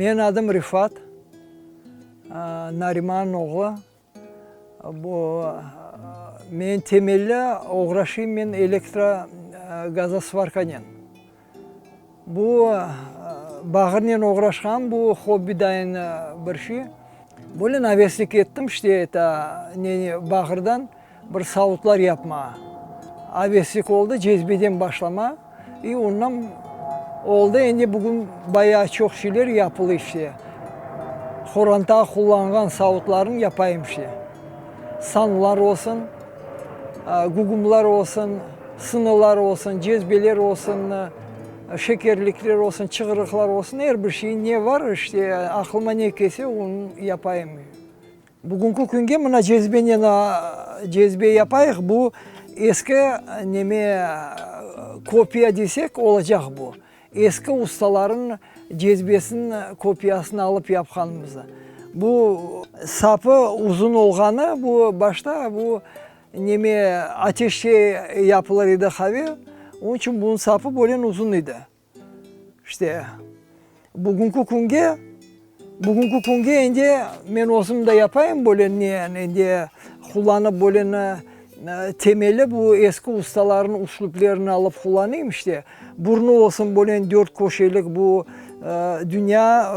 Men adım Refat Nariman oğlu. Bu, men temelli oğraşıyım men elektro gazosvarkanen. Bu bağırnen oğraşqan bu hobbi dayın bir şey. Böyle aveslik ettim işte eta neni bağırdan bir savutlar yapmağa. Aveslik oldı cezbeden başlama i ondan oldı endi bugün bayağı çoq şeyler yapılı işte. Qoranta qullanğan savutlarnı yapayım işte. Sanlar olsun, gügümlar olsun, sınılar olsun, cezbeler olsun, şekerlikler olsun, çığırıqlar olsun, er bir şey ne var, işte, aqlıma ne kelse, onı yapayım. Bugünki künge mına cezbenen cezbe yapayıq, bu eski neme kopiya desek olacaq bu. Eski ustaların cezbesiniñ kopiyasını alıp yapqanımız. Bu sapı uzun olğanı, bu başta bu neme ateşte yapılır edi qave, onıñ içün bunıñ sapı böylen uzun edi. İşte, bugünki künge, bugünki künge endi men özüm de yapayım böyle ne, endi qullanıp böyle temeli bu eski ustalarnıñ üslüplerini alıp qullanayım işte. Burnu olsun böyle dört köşelik bu dünya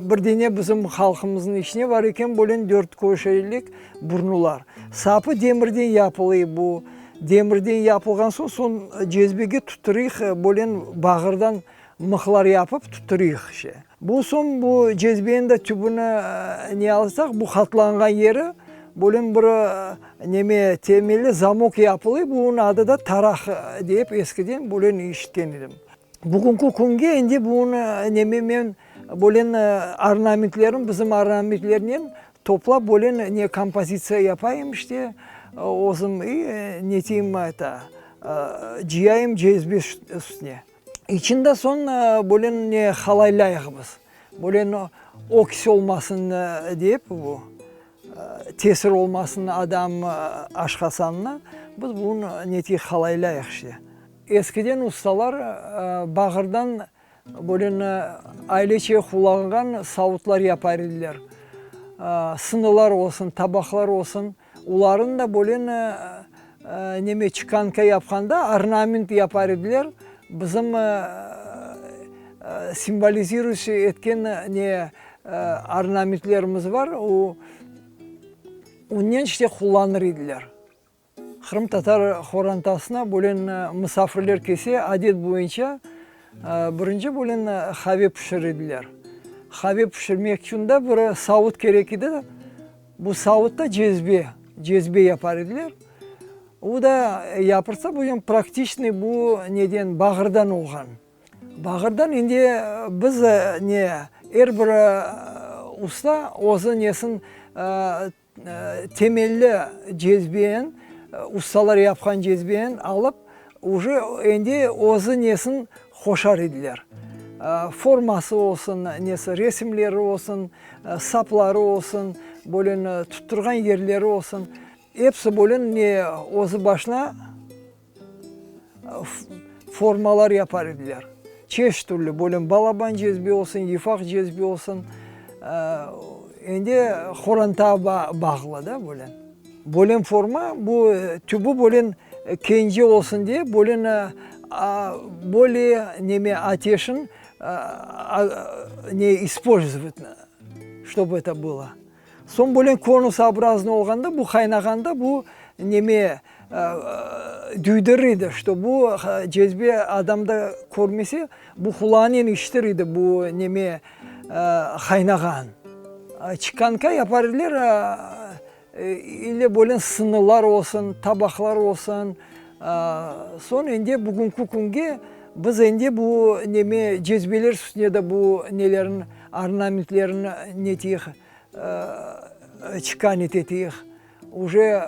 bir dene bizim halqımıznıñ içine bar eken böyle dört köşelik burnular. Sapı demirden yapılay bu. Demirden yapılğan soñ, soñ cezbege tutturıyıq, böyle bağırdan mıhlar yapıp tutturıyıq işte. Bu soñ bu cezbeniñ de tübüni ne alsaq, bu qatlanğan yeri böyle bir neme temelli zamok yapılay, bunıñ adı da taraq dep eskiden böyle eşitken edim. Bugünki künge endi bunı neme men böyle ornamentlerin, bizim ornamentlernen Toplap böyle ne kompozitsiya yapayım işte, özüm i neteyim eto, cıyayım cezve üstüne. İçinde soñ böyle ne halaylayıq biz, böyle okis olmasın dep bu, tesir olmasın adam aşqazanına, biz bunı neteyik halaylayıq işte. Eskiden ustalar bağırdan Böyle ailece qullanğan savutlar yapar ediler. Sınılar olsun, tabaqlar olsun, olarnı da böyle neme çekanka yapqanda ornament yapar ediler. Bizim simvoliziruyustiy etken ne ornamentlerimiz bar, o onen işte qullanır ediler. Qırımtatar qorantasına bölen musafirler kelse, adet boyunca birinci bölen qave pişirediler. Qave pişirmek içün de bir savut kerek edi. Bu savut da cezve, cezve yapar ediler. O da yapırsa, bu eñ praktiçnıy bu neden, bağırdan olğan. Bağırdan endi biz ne, er bir usta özü nesin Temelli cezbeni, ustalar yapqan cezbeni alıp, uje endi özü nesin qoşar ediler. Forması olsun, nesi, resimleri olsun, sapları olsun, böyle tutturğan yerleri olsun, episi böyle ne özü başına formalar yapar ediler. Çeşit türlü, böyle balaban cezbe olsun, yufaq cezbe olsun, endi qorantağa bağlı da böyle. Böyle forma, bu tübü böyle kence olsun diye, böyle böyle neme ateşin ne ispolzovat, ştob eto bylo. Soñ böyle konusoobrazno olğanda, bu qaynağanda bu neme duydırır edi, şto bu cezbe adam da körmese, bu qulağınen işitir edi bu neme qaynağan. Çekanka yapar ediler, ile böyle sınılar olsun, tabaqlar olsun. Soñ endi bugünki künge biz endi bu neme cezbeler üstüne de bu nelerin ornamentlerini netiyik, çekanit etiyik. Uje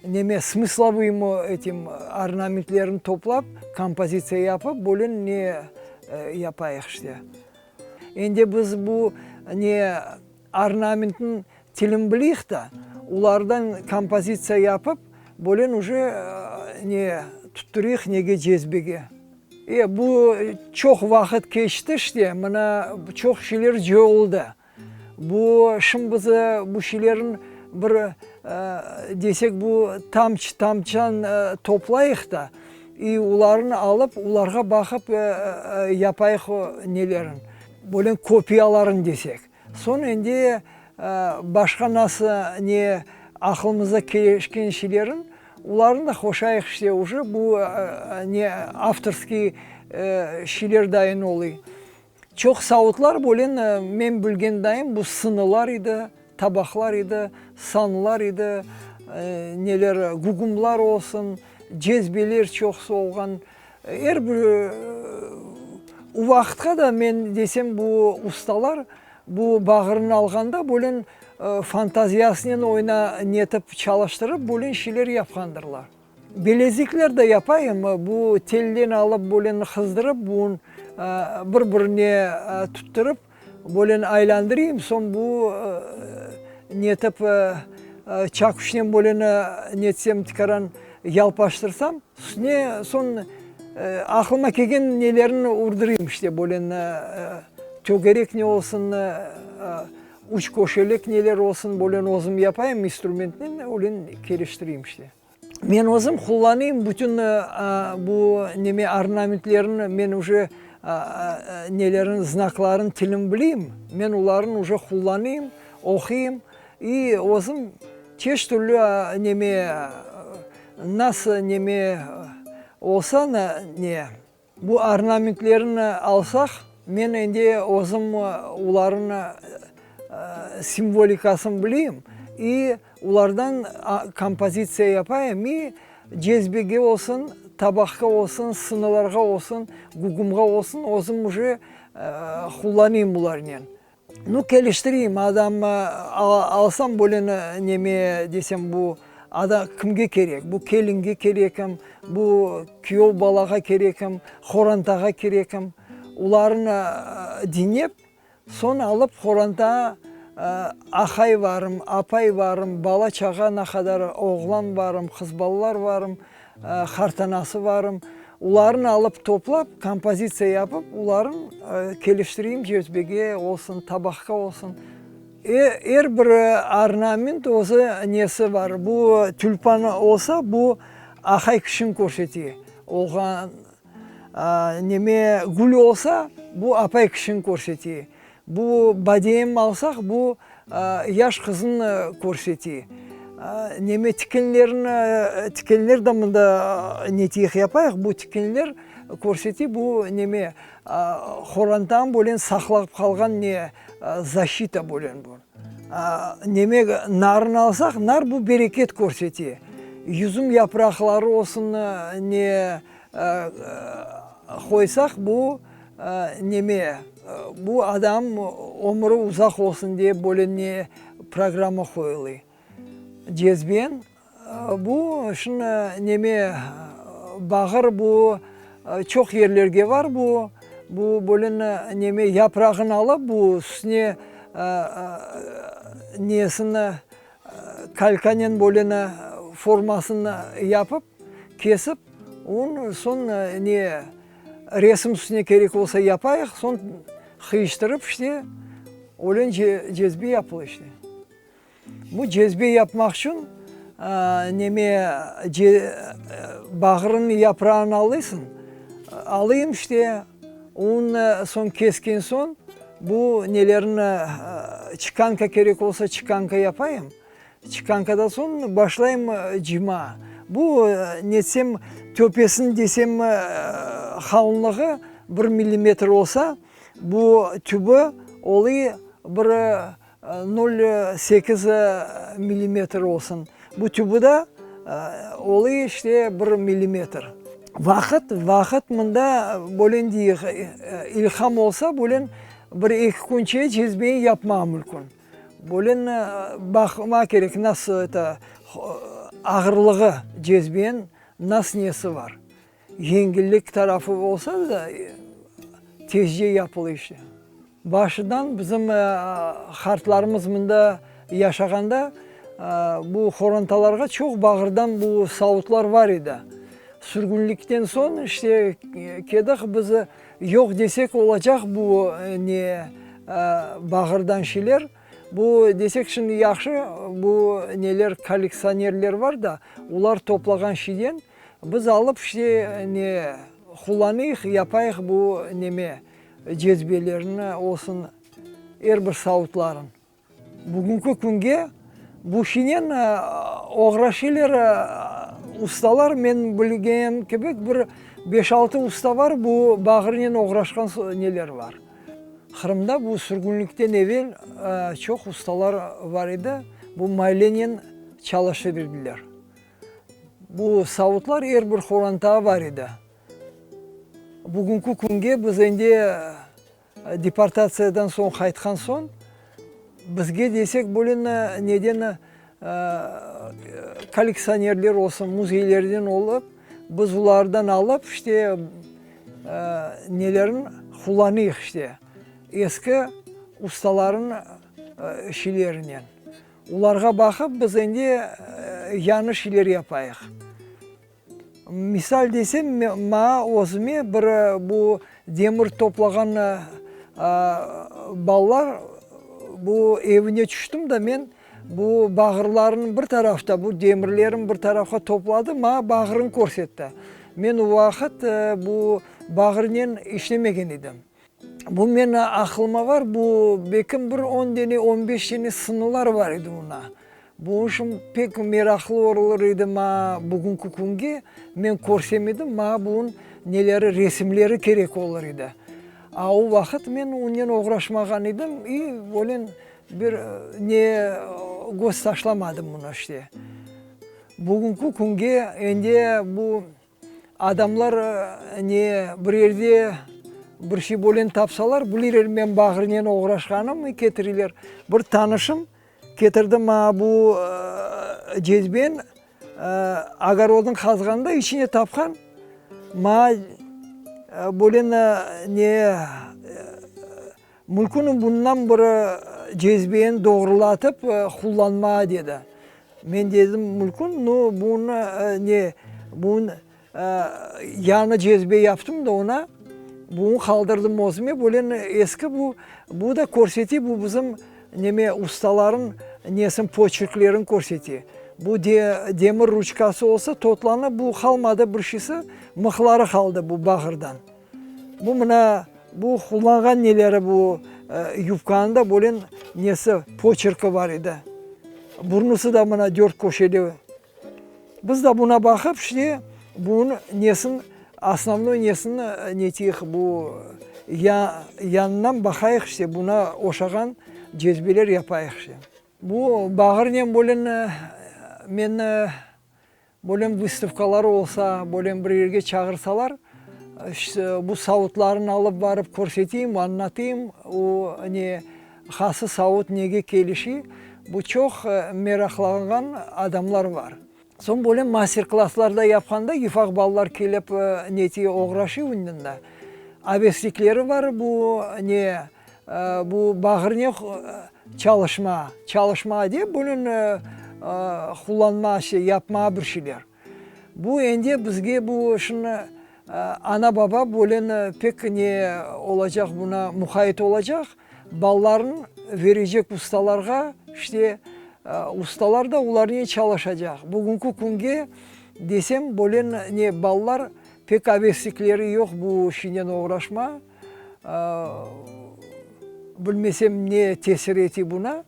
neme smıslovıy etim ornamentlerini toplap, kompozitsiya yapıp, böyle ne yapayıq işte. Endi biz bu ne ornamentniñ tilini bileyik da, olardan kompozitsiya yapıp, böyle uje ne tutturayıq nege cezbege. E, bu çoq vaqıt keçti işte, mına çoq şeyler coyuldı. Bu şimdi biz bu şeylerni bir desek bu tamç tamçan toplayıq da, i olarnı alıp, olarğa baqıp yapayıq nelerin, böyle kopiyaların desek. Soñ endi başqa nasıl ne aqılımıza kelişken şeylerin, olarnı da qoşayıq işte uje bu ne avtorskiy şeyler dayın oluy. Çoq savutlar böyle men bilgen dayın bu sınılar edi, tabaqlar edi, sanlar edi, neler gügümlar olsun, cezbeler çoqsu olğan. Er bir o vaqıtqa da men desem bu ustalar bu bağırını alğanda böyle fantaziyasınen oyna netip çalıştırıp böyle şeyler yapqandırlar. Bilezikler de yapayım, bu telden alıp böyle qızdırıp, bunı bir-birine tuttırıp, böyle aylandırayım, soñ bu netip çaküşnen böyle netsem tikaran yalpaştırsam, üstüne soñ aqlıma kelgen nelerini urdurayım işte böyle tögerek ne olsun, üç köşelik neler olsun, böyle özüm yapayım instrumentnen, öyle keliştireyim işte. Men özüm qullanayım bütün bu neme ornamentlerini, men uje nelerin, znakların tilin bileyim, men olarnı uje qullanayım, oquyım i özüm çeşit türlü neme, nasıl neme olsa ne, Bu ornamentlerini alsaq, men endi özüm olarnıñ simvolikasını bileyim i olardan kompozitsiya yapayım i cezbege olsun, tabaqqa olsun, sınılarğa olsun, gügümğa olsun özüm uje qullanayım bularnen. Nu, keliştireyim, adam alsam böyle neme desem, bu ada kimge kerek, bu kelinge kerekim, bu küyev balağa kerekim, qorantağa kerekim, olarnı diñlep, soñ alıp qoranta aqay varım, apay varım, bala-çağa naqadar oğlan varım, qız balalar varım, qartanası varım, olarnı alıp toplap, kompozitsiya yapıp, olarnı keliştireyim cezbege olsun, tabaqqa olsun. Er bir ornament özü nesi bar, bu tülpan olsa, bu aqay kişini körsete, olğan neme gül olsa, bu apay kişini körsete. Bu badem alsaq, bu yaş qıznı körsete. Neme tikenlerni, tikenler de mında netiyh yapayıq, bu tikenler körsete, bu neme qorantanı böyle saqlap qalğan ne, zaşita böyle bu. Neme narnı alsaq, nar bu bereket körsete. Yüzüm yapraqları olsun ne qoysaq, bu Neme, bu adam ömüri uzaq olsun dep böyle ne programma qoyulıy. Cezben, bu şunı neme, bağır bu çoq yerlerge var bu, bu böyle neme yaprağını alıp bu üstüne nesini kalkanen böyle formasını yapıp kesip, onı soñ ne Resim üstüne kerek olsa yapayıq, soñ qıyıştırıp işte, öyle cezbe yapıla işte. Bu cezbe yapmaq içün neme bağırıñ yaprağını alıysıñ, alayım işte, onı soñ kesken soñ bu nelerini çıkanka kerek olsa çıkanka yapayım. Çıkankadan soñ başlayım cıma. Bu netsem töpesini desem qalınlığı bir millimetr olsa, bu tübü olıy bir nol sekiz millimetr olsun. Bu tübü da olıy işte bir millimetr. Vaqıt, vaqıt mında böyle deyik, ilham olsa böyle bir eki künçe cezbeyi yapmağa mümkün. Böyle baqma kerek, nasıl eto, ağırlığı cezbenin nasıl nesi bar. Yengillik tarafı olsa da, tezce yapıla işte. Başından bizim qartlarımız mında yaşağanda, bu qorantalarğa çoq bağırdan bu savutlar bar edi. Sürgünlikten soñ işte kedik biz, yoq desek olacaq bu ne bağırdan şeyler. Bu desek şimdi yahşı, bu neler kollektsionerler var da, olar toplağan şeyden biz alıp işte ne qullanıyıq, yapayıq bu neme cezbelerni olsun, er bir savutların. Bugünki künge bu işinen oğraşıylar ustalar, men bilgenim kibi, bir beş-altı usta bar, bu bağırnen oğraşqan neler bar. Qırımda bu sürgünlikten evel çoq ustalar bar edi, bu maylenen çalışır ediler. Bu savutlar er bir qorantada bar edi. Bugünki künge biz endi Deportatsiyadan soñ qaytqan soñ, bizge desek böyle neden kollektsionerler olsun, müzeylerden olıp, biz olardan alıp, işte, nelerin qullanıyıq, işte, eski ustaların şeylerinen. Olarğa baqıp, biz endi yañı şeyler yapayıq. Misal desem, maña özüme bir bu demir toplağan balalar, bu evine tüştim da men, bu bağırlarını bir tarafta, bu demirlerini bir tarafqa topladı, maña bağırını körsetti. Men o vaqıt bu bağırnen işlemegen edim. Bu men aqlıma var, bu belkim bir on dene, on beş dene sınılar bar edi ona. Bu işim pek meraqlı olur edi maña bugünki künge, men körsem edim, maña bunıñ neleri, resimleri kerek olur edi. A o vaqıt men onen oğraşmağan edim i öyle bir ne köz taşlamadım buna işte. Bugünki künge endi bu Adamlar ne bir yerde bir şey bölen tapsalar, bilirler men bağırnen oğraşqanım, ketirirler. Bir tanışım ketirdi maña bu cezben, ogorodın qazğanda içine tapqan, maña bölen ne Mülkün bundan bir cezbeni doğrulatıp qullanma, dedi. Men dedim, mülkün, nu, bunı ne, bunı yañı cezbe yaptım da ona, bunı qaldırdım özüme, böyle eski bu, bu da körsete, bu bizim neme ustaların nesin, poçerklerini körsete. Bu demir ruçkası olsa, totlanıp, bu qalmadı bir şeysi, mıhları qaldı bu bağırdan. Bu mına, bu qullanğan neleri bu yubkanıñ da böyle nesi, poçerki bar edi. Burnusı da mına dört köşeli. Biz de buna baqıp, işte, bunıñ nesin, osnovnoy nesini neteyik, bu yanından baqayıq, işte, buna oşağan cezbeler yapayıq, işte. Bu bağırnen böyle men Böyle vıstavkalar olsa, böyle bir yerge çağırsalar, bu savutlarnı alıp barıp körseteyim, añlatayım, o ne, hası savut nege kelişi, bu çoq meraqlanğan adamlar bar. Soñ böyle master-klasslar da yapqanda yufaq balalar kelip netiye oğraşıy onnen da. Aveslikleri bar bu ne, Bu bağırnen çalışma, çalışma dep, bunıñ qullanma, şey, yapma bir şeyler. Bu endi bizge bu şunı ana-baba böyle pek ne olacaq, buna muqayt olacaq, balaların verecek ustalarğa, işte, ustalar da olarnen çalışacaq. Bugünki künge desem, böyle ne balalar pek aveslikleri yoq bu şeynen oğraşma. Bilmesem ne tesir ete buna.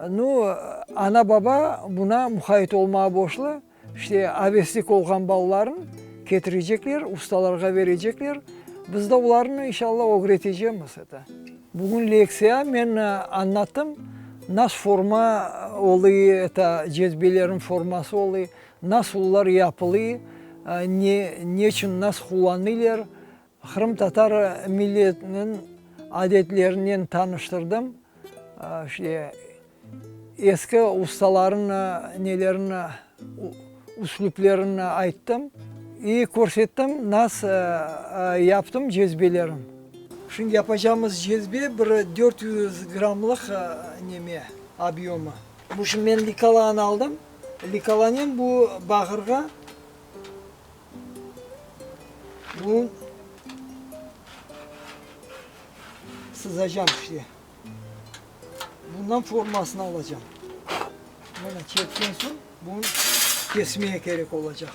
Nu, ana-baba buna muqayt olmağa borclu. İşte, aveslik olğan balaların ketirecekler, ustalarğa berecekler. Biz de olarnı, inşallah, ögretecemiz eto. Bugün lektsiya men añlattım, nas forma oluy, eto, cezbelerin forması oluy, nasıl olar yapılıy, ne, neçün nas qullanıylar. Qırımtatar milletiniñ adetlerinen tanıştırdım. İşte, eski ustaların nelerini, üslüplerini ayttım. İ körsettim, nas yaptım cezbelerin. Şimdi yapacağımız cezbe bir 400 grammlıq neme, obyomı. Bu şimdi men likalanı aldım. Likalanen bu bağırğa. Bunı sızacam işte. Bundan formasını alacam. Mına çekken soñ bunı kesmeye kerek olacaq.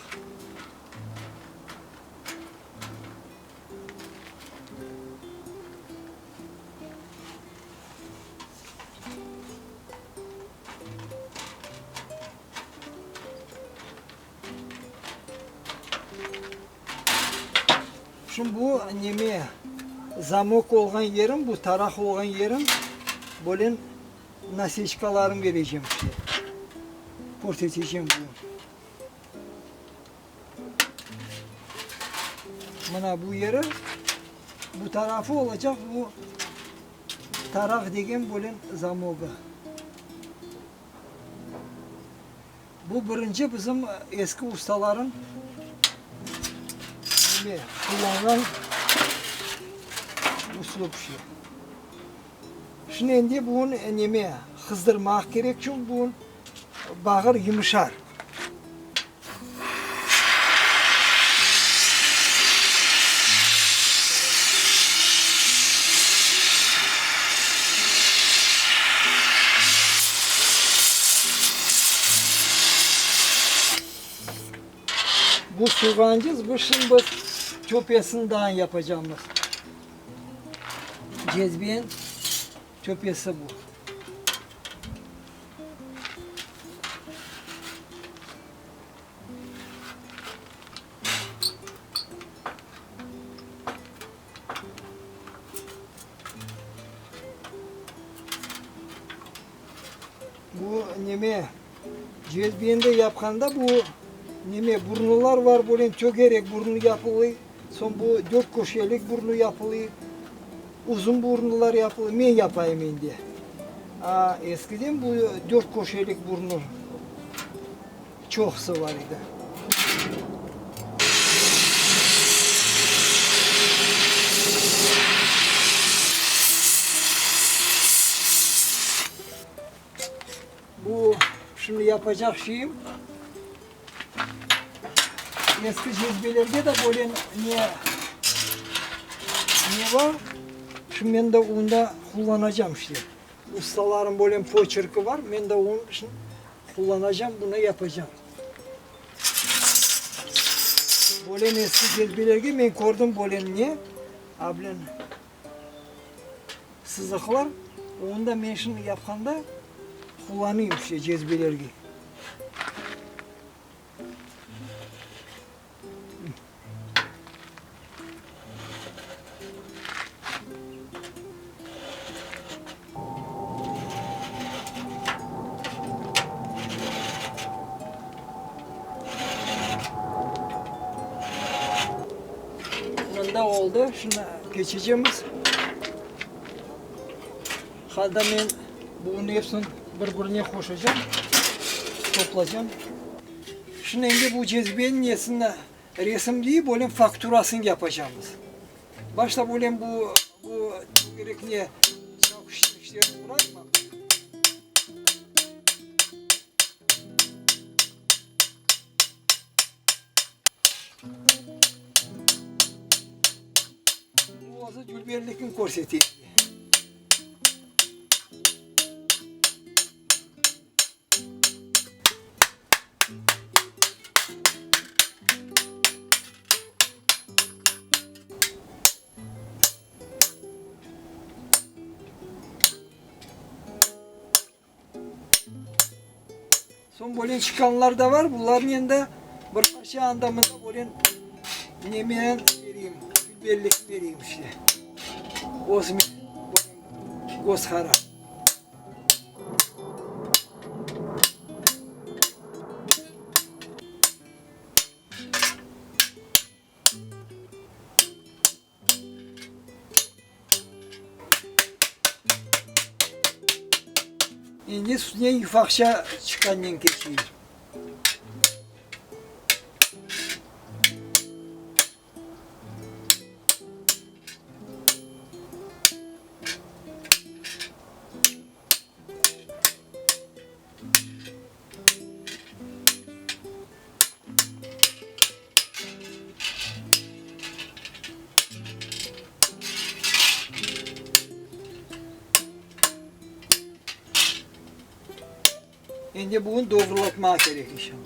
Şimdi bu neme, zamok olğan yerim, bu taraq olğan yerim, böyle naseçkalarını berecem işte, körsetecem bu. Mına bu yeri, bu tarafı olacaq bu taraq degen böyle zamogı. Bu birinci bizim eski ustaların neme, qullanğan üslüp şey. Şimdi endi bunı neme, qızdırmaq kerek, çünki bu bağır yumuşar. Bu suğancız, bu şimdi biz töpesini daa yapacağımız. Cezbenin töpesi bu. Bu neme, cezbeni de yapqanda bu neme, burnular var, böyle tögerek burnu yapılıy, soñ bu dört köşelik burnu yapılıy, uzun burnular yapılıy, men yapayım endi. A, eskiden bu dört köşelik burnu çoqusı bar edi. Bu şimdi yapacaq şeyim, eski cezbelerge de böyle ne, ne bar, şimdi men de onda qullanacam işte. Ustalarım böyle poçerki bar, men de onıñ içün qullanacam, bunı yapacam. Böyle eski cezbelerge men kördim böyle ne, a bilen sızıqlar, onı da men şimdi yapqanda qullanayım işte cezbelerge. Mında oldı, şimdi keçecemiz. Halda men bunı epsini bir-birine qoşacam, toplaycam. Şimdi endi bu cezbenin nesini resimleyip, böyle fakturasını yapacamız. Başta böyle bu, bu tögerekne çavuşnıñ işlerini urayım. Bu olsa dülberlikni körsete. Soñ böyle çıqanlar da bar, bularnen de bir parça anda-mında böyle nemenen bereyim, dülberlik bereyim işte. Özüme böyle göz qara. Endi üstüne yufaqça çıqannen keçeyim. Endi bunı doğrulatmağa kerek inşallah.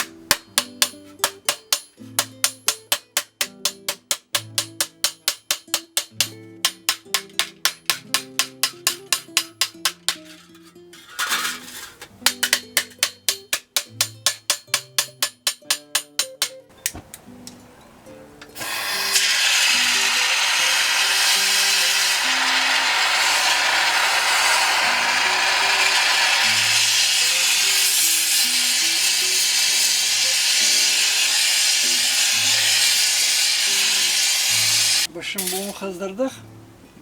Biz şimdi bunı qızdırdıq,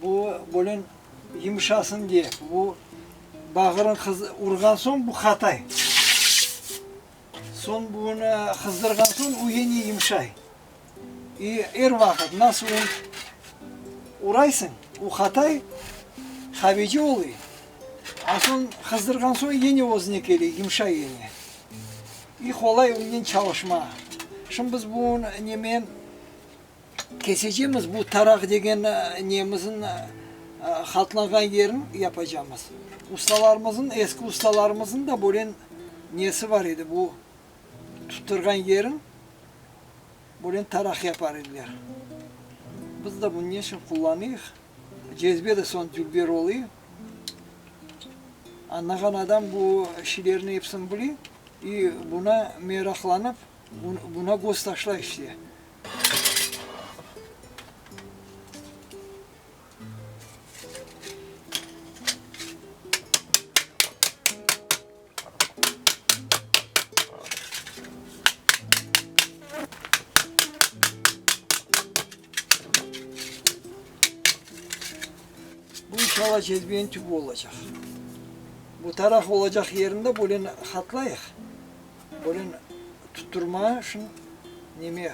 bu böyle yımşasın diye, bu bağırın urğan soñ bu qatay. Soñ bunı qızdırğan soñ o yine yımşay. İ er vaqıt nasıl un uraysıñ, o qatay, qaveci oluy. A soñ qızdırğan soñ yine özüne kele, yımşay yine. İ qolay onen çalışmağa. Şimdi biz bu nemen Kesecemiz bu taraq degen nemizin hatlanğan yerin yapacamız. Ustalarımızın, eski ustalarımızın da bölen nesi bar edi, bu tuttırğan yerin bölen taraq yapar ediler. Biz de bunı ne içün qullanıyıq? Cezbe de soñ dülber oluy. Añlağan adam bu şeylerni episini bile i buna meraqlanıp, buna göz taşlay işte. Bu inşallah cezbeniñ tübü olacaq. Bu taraq olacaq yerinde böyle hatlayıq. Böyle tutturma içün neme,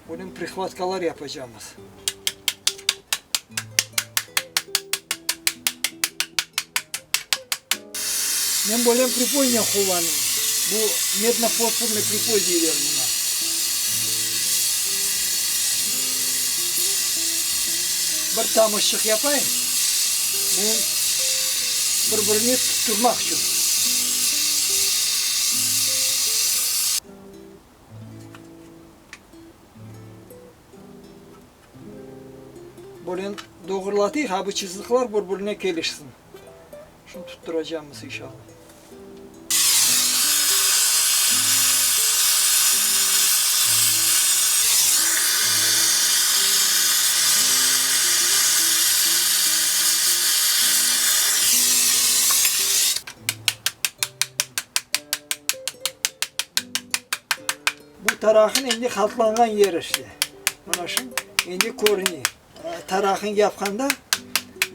böyle prihvatkalar yapacağımız. Men böyle pripoynen qullanayım. Bu medno-fosfornıy pripoy deyler buna. Bir tamışçıq yapayım, bu bir-birine tutturmaq içün. Böyle doğrulatayıq, ha bu çızıqlar bir-birine kelişsin. Şunı tutturacağımız inşallah. Bu taraqın endi qatlanğan yeri işte. Mına şu endi körüne. Taraqın yapqanda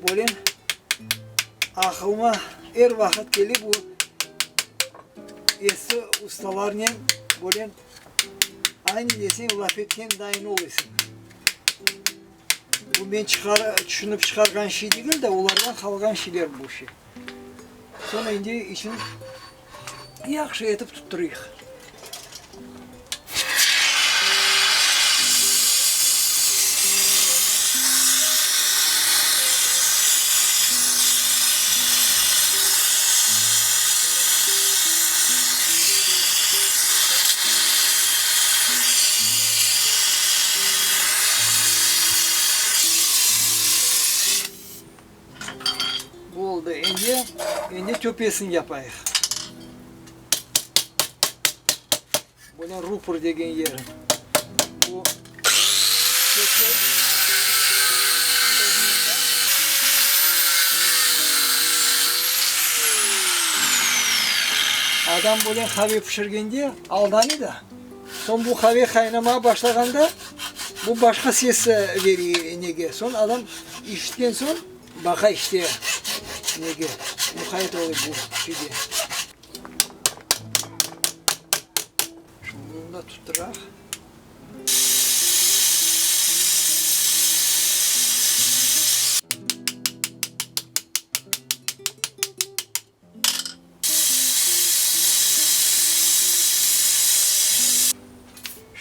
böyle aqılıma er vaqıt kele bu eski ustalarnen böyle aynı deseñ laf etken dayın oluysıñ. Bu men çıqar, tüşünip çıqarğan şey degil de, olardan qalğan şeyler bu şey. Soñ endi için yahşı etip tutturıyıq. Oldı. Endi, endi töpesini yapayıq. Bunı rupor degen yer. Bu Adam böyle qave pişirgende aldanı da. Soñ bu qave qaynamağa başlağanda bu başqa ses bere nege. Soñ adam işitken soñ baqa işte nege muqayt ola bu şeyge. Şimdi bunı da tutturaq.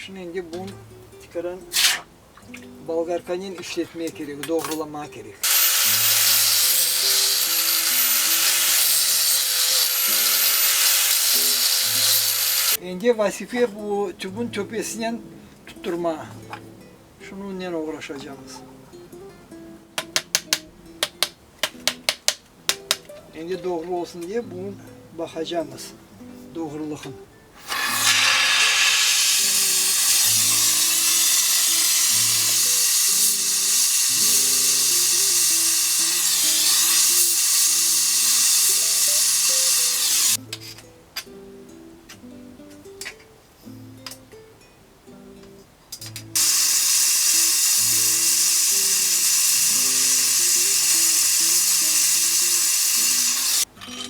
Şimdi endi bunı tikaran bolgarkanen işletmege kerek, doğrulamağa kerek. Endi vazife bu tübün töpesinen tutturma. Şunıñnen oğraşacamız. Endi doğru olsun diye bunı baqacamız, doğrulığın.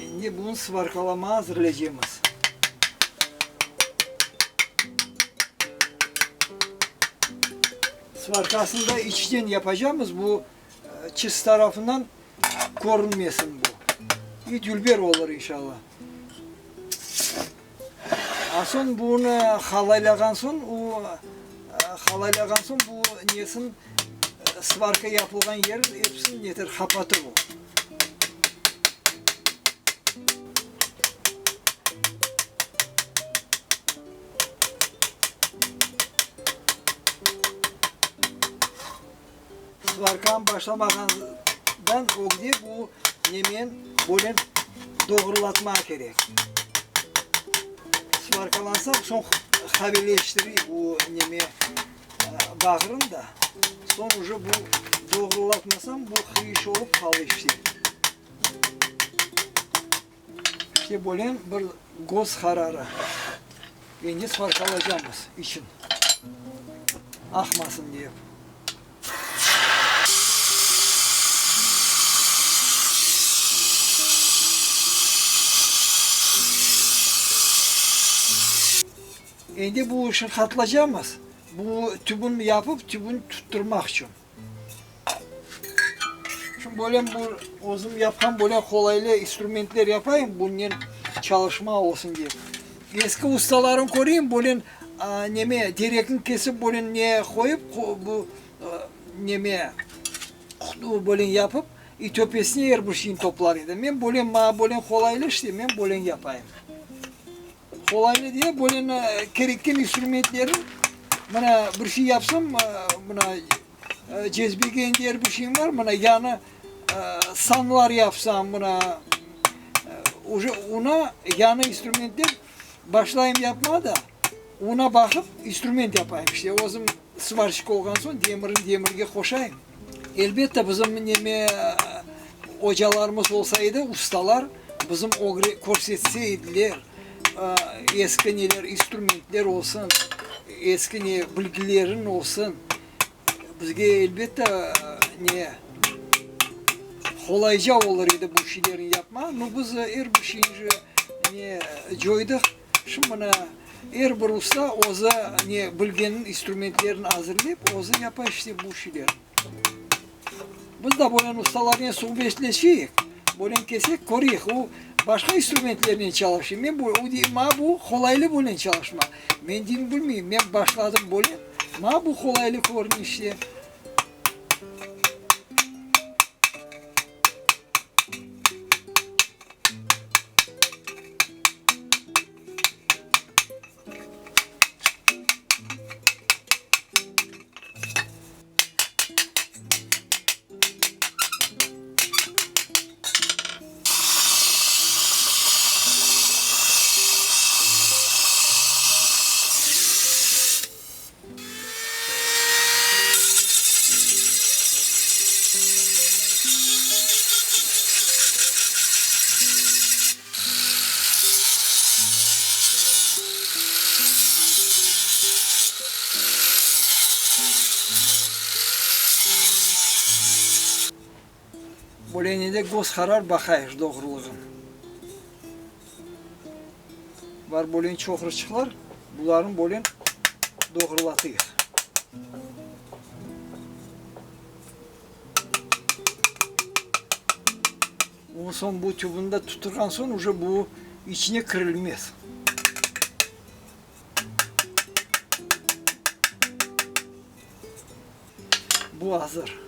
Endi bunı svarkalama azırlaycamız. Svarkasını da içten yapacamız, bu çıs tarafından körünmesin bu. İ dülber olur inşallah. A soñ bunı halaylağan soñ, o halaylağan soñ bu nesin svarka yapılğan yerin episini neter, qapatır o. Svarkanı başlamağandan ögde bu nemen böyle doğrulatmaq kerek. Svarkalansa, soñ haberleştiriy bu neme bağırın da, soñ uje bu doğrulatmasam bu qıyış olıp qala işte. İşte böyle bir göz qararı. Endi svarkalacamız için aqmasın dep. Endi bu işni qatlacamız, bu tübün yapıp, tübün tutturmaq içün. Şimdi böyle bu özüm yapqan böyle qolaylı instrumentler yapayım, bunnen çalışma olsun dep. Eski ustalarnı köreyim, böyle neme, terekni kesip, böyle ne qoyıp, bu neme, qutu böyle yapıp, i töpesine er bir şeyni toplar edi. Men böyle, maña böyle qolaylı işte, men böyle yapayım. Qolaylı diye, böyle kerekken instrumentlerim, mına bir şey yapsam, mına cezbege endi er bir şeyim var, mına yañı sanlar yapsam, mına uje ona yañı instrumentler başlayım yapmağa da, ona baqıp instrument yapayım. İşte özüm svarşik olğan soñ demirni demirge qoşayım. Elbette, bizim neme ocalarımız olsa edi, ustalar bizim ögre körsetse ediler, eski neler, instrumentler olsun, eski ne bilgilerin olsun, bizge elbette ne qolayca olur edi bu şeylerni yapma. No, biz er bir şeyni ne coydıq. Şimdi mına er bir usta özü ne bilgeniniñ instrumentlerini azırlayıp, özü yapa işte bu şeylerni. Biz da böyle ustalarnen suhbetleşeyik, böyle kelsek köreyik, o başqa instrumentlernen çalışa, men bu, o dey, maña bu qolaylı böyle çalışmaq. Men deyim, bilmeyim, men başladım böyle, maña bu qolaylı körüne işte. Böyle göz qarar baqayıq doğrulığın. Bar böyle çoqruçıqlar, bularnı böyle doğrulatıyıq. Ondan soñ bu tübüni de tutturğan soñ uje bu içine kirilmez. Bu azır.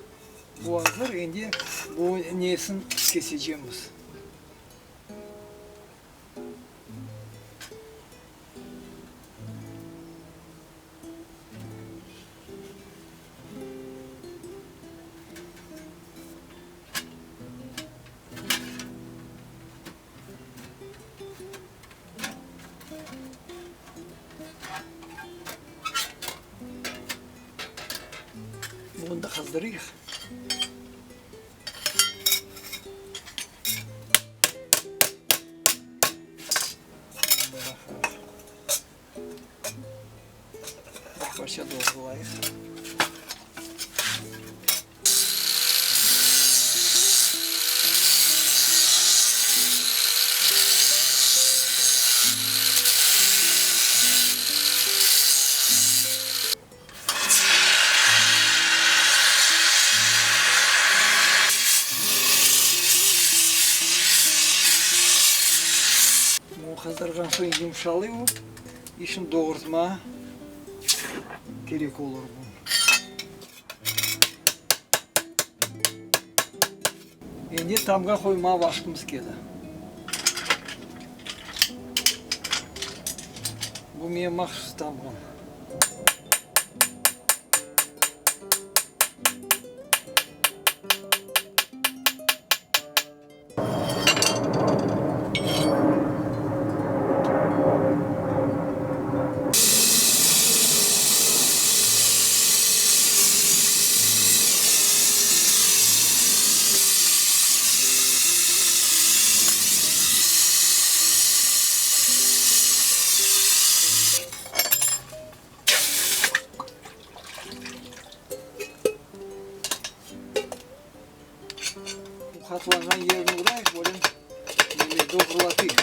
Bu azır, endi bu nesin kesecemiz. Bunı da qızdırıyıq. Bir parça doğrulayıq. Bu qızdırğan soñ yumşalay o, işin doğurtma kerek olur bu. Endi tamğa qoymağa vaqtımız keldi. Bu menim mahsus tamğam. Bu hatlanğan yerini urayıq, böyle neme doğrulatayıq.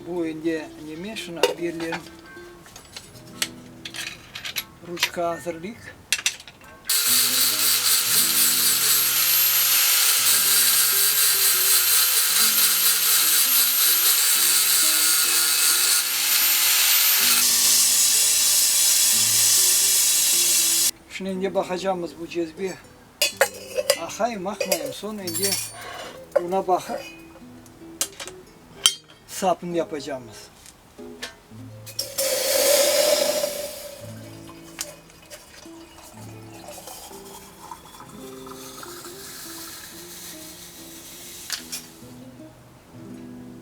Bu endi neme, şunı haberlerin ruçka azırlayıq. Şimdi endi baqacamız bu cezbe aqayım, aqmayım, soñ endi buna baqıp sapını yapacamız.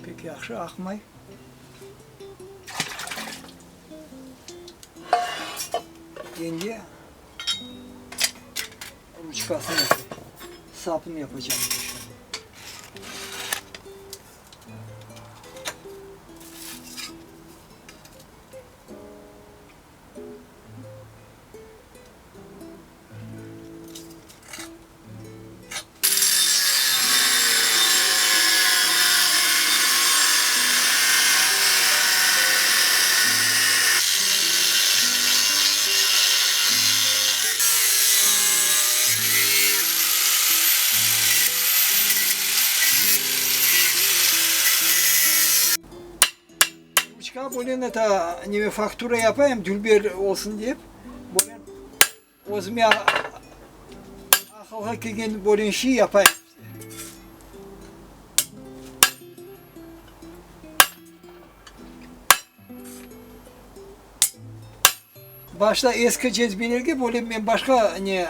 Pek yahşı aqmay. Endi ruçkasını, sapını yapacağım. Ruçka böyle neta neme faktura yapayım dülber olsun dep, böyle özüme aqılğa kelgen böyle şey yapayım. Başta eski cezbelerge böyle men başqa ne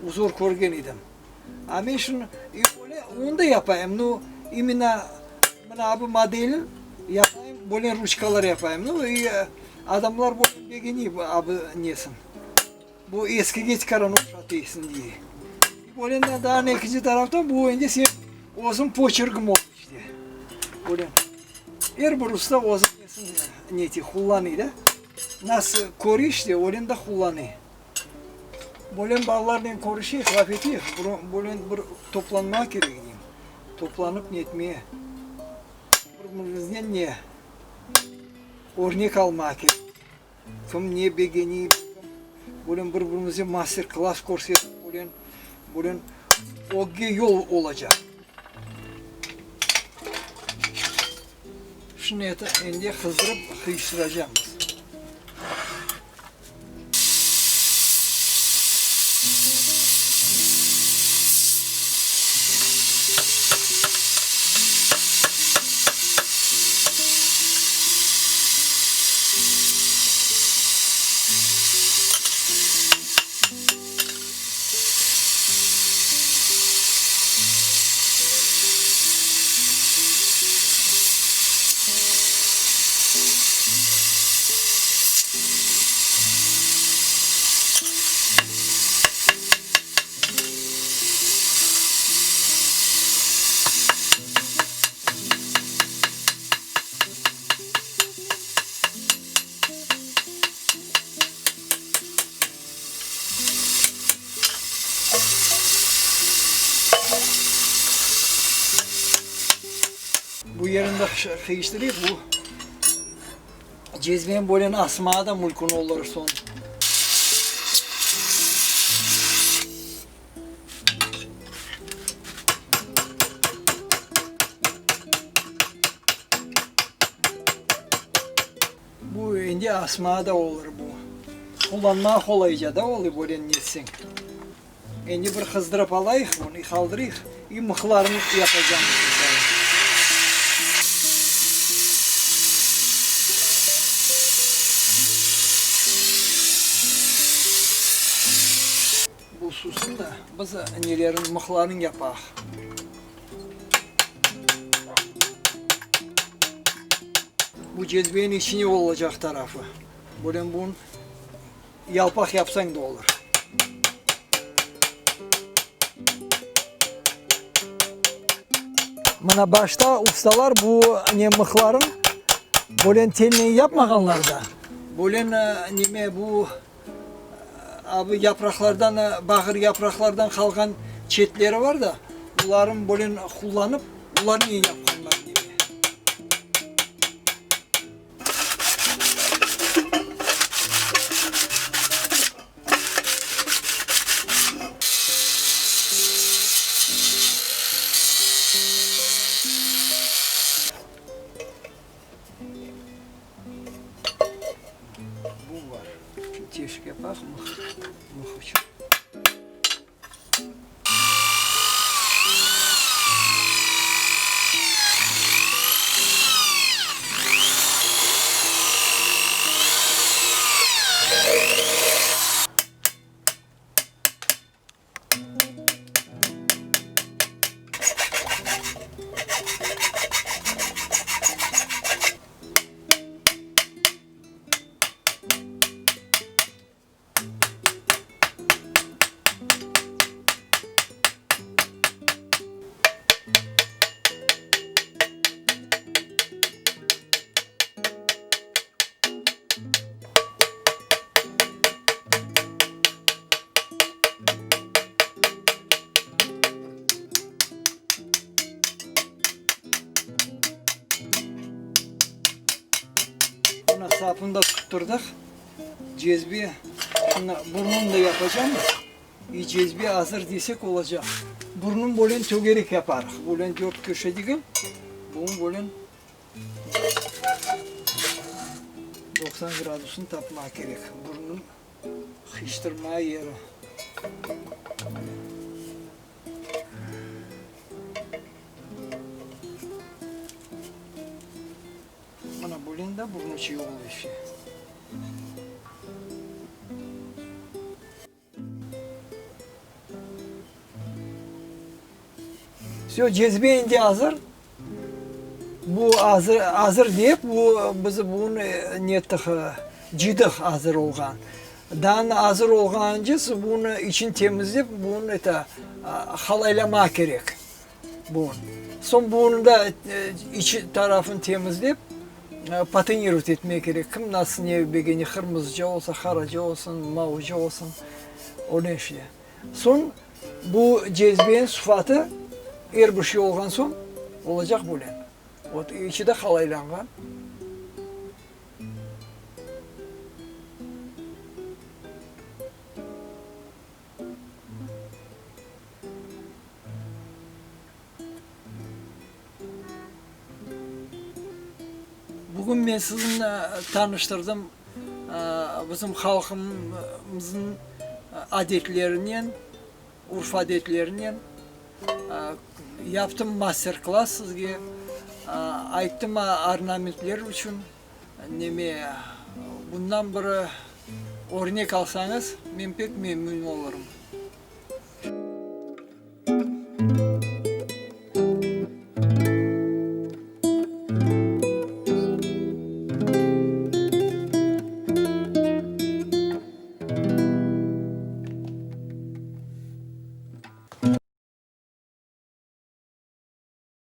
uzor körgen edim. A men şunı böyle onı da yapayım, nu, imенно mına bu modelin yapayım, böyle ruçkalar yapayım. Nu, i adamlar böyle begeniy bu nesin, bu eskige tikaran oşatıysın dey. Böyle daa ekinci taraftan bu endi sen özüñ poçerkiñ oldı işte. Böyle er bir usta özüniñ nesini neti qullanıy da. Nasıl köre işte, öyle de qullanıy. Böyle balalarnen körüşeyik, laf eteyik, böyle bir toplanmağa kerek deyim. Toplanıp netmeye, bir-birimizden ne örnek almağa kerek. Kim ne begeniy, böyle bir-birimize master-klass körsetip, böyle, böyle ögge yol olacaq. Şunı endi qızdırıp qıyıştıracaqmız. Bu yerini de qıyıştırayıq, bu cezveni böyle asmağa da mümkün olur soñ. Bu endi asmağa da olur bu. Qullanmağa qolayca da olur böyle netseñ. Endi bir qızdırıp alayıq bunı, qaldırayıq, i mıhlarını yapacamız inşallah. Bu susın da, biz nelerin, mıhlarını yapaq. Bu cezveniñ içine olacaq tarafı. Böyle bunı yalpaq yapsañ da olur. Mına başta ustalar bu ne mıhların böyle telnen yapmağanlar da, böyle neme bu Abi yapraqlardan, bağır yapraqlardan qalğan çetleri var da, oların böyle qullanıp, olarnen yapqanlar neme. Bu var. Şu teşik yapaq mıh, mıh içün. Mına sapını da tutturdıq. Cezve, şimdi burnunı da yapacağımız. İ cezve azır desek olacaq. Burnun böyle tögerek yaparıq. Böyle dört köşe degil, bunı böyle 90 gradusını tapmaq kerek. Burnun qıyıştırma yeri. Mına böyle de burnu çiy oluyor işte. Vse, cezve endi azır. Bu azır, azır dep, bu biz bunı nettik, cıydıq azır olğan. Daa azır olğance bunı için temizlep, bunı eto, halaylamaq kerek. Bunı. Soñ bunı da iç tarafını temizlep, patinirovat etmek kerek. Kim nasıl ne begene, qırmızıca olsa, qaraca olsun, mavıca olsun, öyle işte. Soñ bu cezveniñ sıfatı er bir şey olğan soñ olacaq böyle. Vot, içi de qalaylanğan. Bugün men sizinle tanıştırdım bizim halqımıznıñ adetlerinen, urf-adetlerinen. Yaptım master-klass sizge, ayttım ornamentler içün neme, bundan bir örnek alsañız, men pek memnün olurım.